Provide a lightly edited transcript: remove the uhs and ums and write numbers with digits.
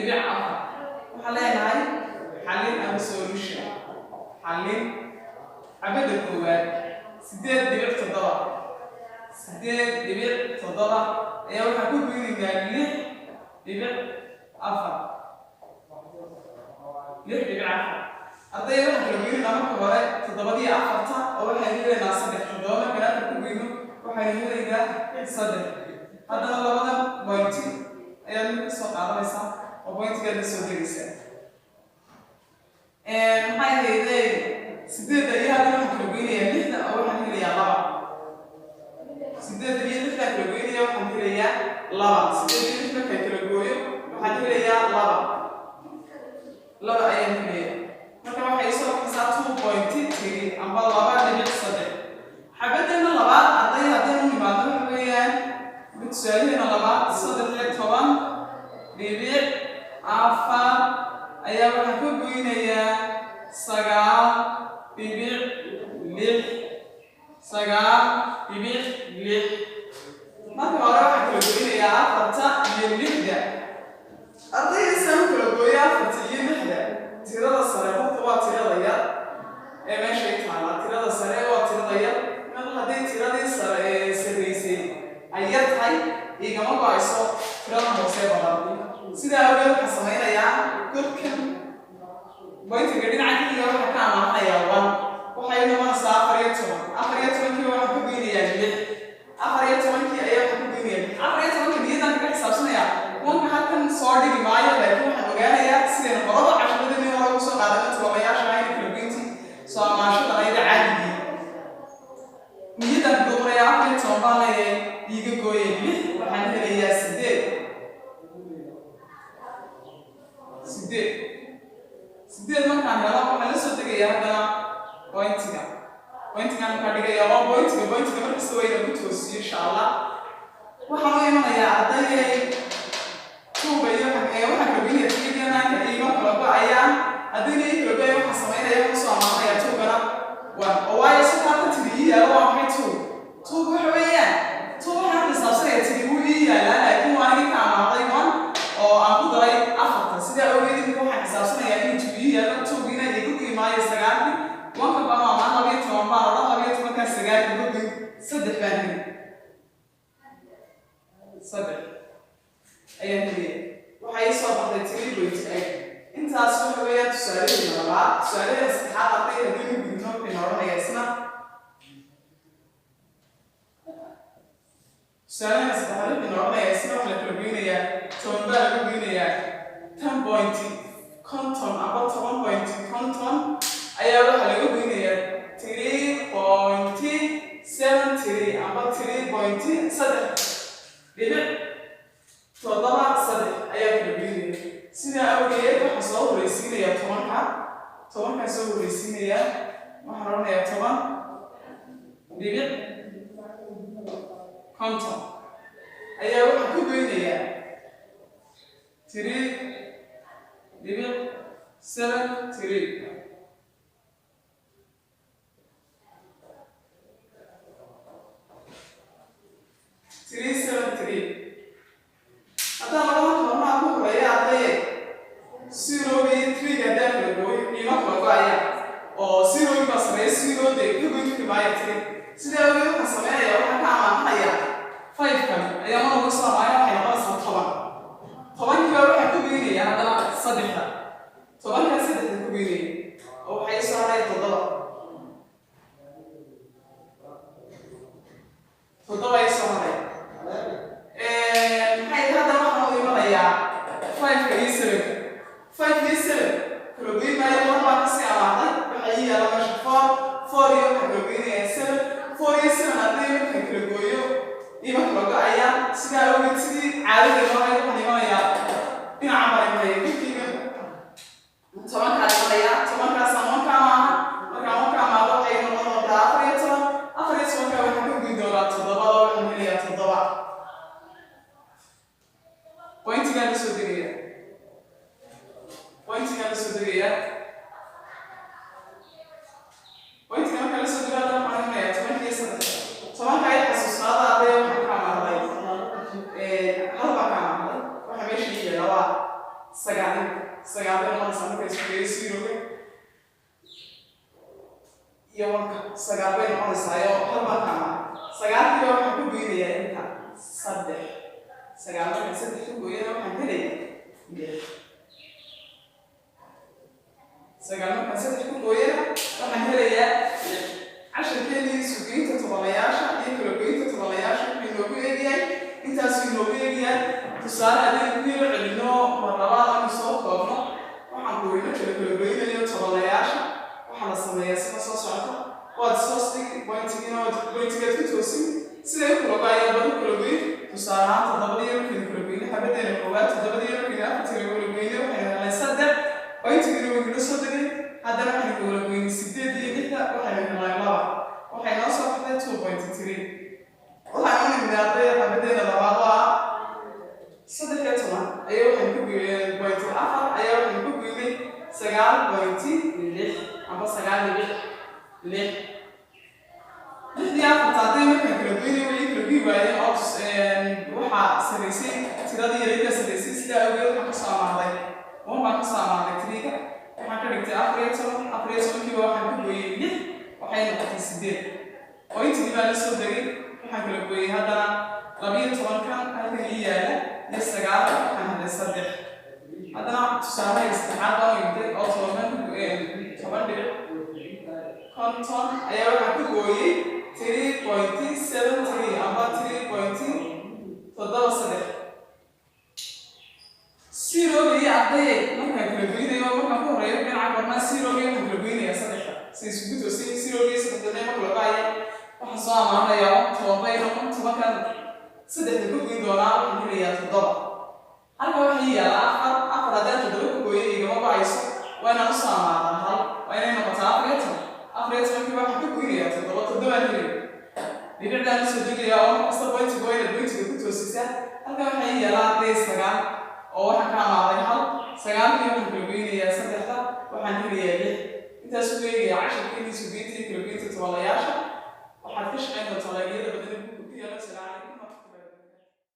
8.4. Waxaan leenahay xallin ama solution. Xallin xabadda koowaad, 8.7, 8.7 ayaa waxaan ku goynaynaa 6.4, 6.4. Ardayda, waxaan kala goynaynaa marka hore toddobadii afarta, oo waxaynu helaynaa saddex. Toddoba markaan afar ku goyno, waxaynu helaynaa saddex. Haddana labadan point ayaad mid ka soo qaadanaysaa oo pointigaad la soo degaysaa. Maxay ahayday? Sideedda iyo haddana waxaan kala goynayaa lixda, oo waxaan helayaa laba. Sideedda iyo lixdaa kala goynaya, waxaan helayaa laba. Sideed iyo lix markaan kala gooyo, waxaan helayaa laba. Laba ayaan helaya. Marka waxay soo baxaysaa 2.3 amba 2.3. Xabaddeena labaad, arday, haddaynu nimaadno, waxa weeyaan tusaalaheena labaad, 13.4 ayaa waxaan ka goynayaa 9.6, 9.6. Marka hore waxaan kala goynayaa afarta iyo lixda. Ardayda, saan u kala gooya afarta iyo lixda, tirada sare horta waa tirada yar ee meeshay taallaa. Tirada sare waa tirada yar. Mar hadday tiradii sare ee sarreysay ay yar tahay, igama go-ayso tirada hoose badan. Sidaa awgeed waxaan samaynayaa godkan pointiga dhinaca keliya waxaa ka amaahanayaa one. Waxay noqonaysaa 14. 14-kii waxaan ku goynayaa lix. 14-kii ayaa waxaan ku goynayaa lix. 14-ka niyadan kaga xisaabsanayaa, wanka halkan soo dhigi maayo, laakiin waxaan ogaanayaa sidaynu horaba casharadeenii hore ugu soo qaadanay tobabayaasha ahayna kala goyntii soo amaashada ayada caadigii niyadan kaga qorayaa. 14 baan leeyahay, iiga gooyay lix, waxaan helayaa sideed. Sideed, sideed markaan helo, waxaan la soo degayaa haddana pointiga. Pointigaan markaan dhigaya waa pointiga. Pointiga markasta waa inaan ku toosiyo, insha Allah. Waxaan u imanayaa, ardayay, tuuga iyo waxaan kala goynaya three iyo nine-ka, iima kala go-ayaan. Haddayna ii kala go-ayan, waxaan samaynaya, waxaan soo amaahanaya two-gana one, oo waayo si halka three ii yaalo. Waa maxay two? Two waxa weeyaan, two waxaan xisaabsanaya three wuu ii yaalaa, laakiin waa anigii ka amaahday one oo aan ku daray afarta. Sidaa awgeed imika waxaan xisaabsanayaa inuu two ii yaalo. Two-giina iiga goyi maayo sagaalkii. Wanka baan amaan, 12 baan odhan. 12-kaa sagaalka gogoy, saddex baan heli. Saddex ayaan helaya. Waxaa ii soo baxday 3.8. Intaas waxa weeyaan tusaalaheena labaad. Tusaalaheena saddexaad, arday, haddaynu gudubno, waxaynu odhanayaa isna tusaalaheena saddexaad waxaynu odhanayaa isna waxa la kala goynayaa, 10 baa laga goynayaa, 10.50 amba 10.50 ayaa waxaa laga goynayaa 3.73 amba 3.3.73 ayaa kala goynaya. Sidaa awgeed waxaan soo horreysiinayaa 10-ka. 10-kaan soo horreysiinayaa. Waxaan odhanayaa 10.50 ayaa waxaan ku goynayaa 3.73. 373. Haddaan labada tobanaa ku horeeya, ardaye, zero iyo three haddaan kala gooyo, iima kala go-aya, oo zero baa sareeya. Zero dee ka goyn kari maayo three. Sidaa awgeed waxaan sameynaya, waxaan ka amaahanaya five-kan ayaa mar uga soo amaaya. Waxay noqonaysaa 10. 10-kiiba waxaan ku goynaya haddana saddexda. 10-kaa saddexda ku goynaya, oo waxay soo haray toddoba. Toddoba ay soo haray. Maxay haddana waxaan u imanayaa five-ka iyo seven-ka. Five iyo seven kala goyn maayo, one baa kasii amaahday. Waxaa ii yaala meesha four. Four iyo waxaan kala goynayaa seven. Four iyo seven haddii markaan kala gooyo, ima kala go-ayaan. Sidaa awgeed, sidii caadada noo ahayd, waxaan imanayaa dhinacan baan imanaya. Godkayga 10-kaan imanaya. 10-kaasaan wanka maaha. Markaan wanka amaado, waxay noqon doontaa 14. 14-kaa waxaan ka goyn doonaa toddobada, waxaan helayaa toddoba. Pointigaan la soo degaya, pointigaan la soo degaya. Pointiga markaan la soo dego, haddana waxaan imanayaa 10-ka iyo saddex. 10-ka ay xasuusnaada, ardaya, waxaan ka amaahday hal baan ka amaahday. Waxa meesha ii yaala waa Sagaal, sagaal bay noqonaysaa. Marka isku geeyo zeroga iyo wanka, sagaal bay noqonaysaa oo hal baan ka amaahday. Sagaalkiiba waxaan ku goynayaa inta saddex. Sagaal markaan saddex ku gooyana, waxaan helayaa lix. Sagaal markaan saddex ku gooyana, waxaan helayaa lix. Casharkeenii sugeynta tobanayaasha iyo kala goynta tobanayaasha wuxuu inoogu eegyahay intaasuu inoogu eegyahay. Tusaale haddaynu ku yaro celino mar labaad aanu soo koobno, waxaan ku weyno kala goynayo tobanayaasha waxaa la sameeyaa sida soo socota. Waad soo dhigi pointigiina, waad pointigaad ku toosin, siday u kala go-ayaan baad u kala goyn. Tusaale ahaan, toddobadii markaynu kala goyno, xabadeena koowaad toddobadii markaynu afartii kala goyno, waxaynu helnay saddex, pointigiina waynu soo degay. Haddana waxaynu kala goynay sideed iyo lixda, waxaynu helnay laba, waxay noo soo baxday 2.3. Waxaan u nimid, ardayda, xabadeena labaad oo ah 13 ayaa waxaynu ku goynay point 4 ayaa waxaynu ku goynay 9.6 amba 9.6. Lixdii afarta hadday markaan kala goynay way kala goy waayeen oo waxaa saraysay tiradii yaraydaa saraysay. Sidaa awgeed waxaan kasoo amaahday one baan kasoo amaahday tiriga. Waxaan ka dhigtay 14. 14-kiiba waxaan ku gooyey lix, waxay noqotay sideed. Pointigii baa la soo degay. Waxaan kala gooyey haddana 12-kan halkan ii yaala iyo sagaal, waxaan helay saddex. Haddana tusaalaha saddexaad baan u imday oo toban 10.50 ayaa waxaan ku gooyey 3.73 amba 3.73. Zeroga iyo, ardayay, markaan kala goynayo, markaan ku horeeyo dhinaca kornaa, zeroga waxaan kala goynayaa saddexda si isugu toosin. Zeroga iyo saddexda ma kala go'aya. Waxaan soo amaahanayaa 10 bay noqon. 10-kan saddexda ku goyn doonaa, waxaan helayaa toddoba. Halka waxaa ii yaala afar. Afar haddaan toddoba ku gooyo, igama go'ayso. Waa inaan usoo amaadaa hal, waa inay noqotaa 14. 14-kii waxaan ku goynayaa toddoba, toddobaan helaya. Dhibicdaan usoo degayaa oo markasta pointiga waa inaad pointiga ku toosisaa. Halka waxaa ii yaala, arday, sagaal oo waxaan ka amaaday hal. Sagaalkii waxaan kala goynayaa saddexda, waxaan helayaa lix. Intaas u eegaya casharkeenii sugeynta iyo kala goynta tobanayaasha. Waxaad ka shaqayn doontaa layliyada badan ee buugga ku yaala. Salaam.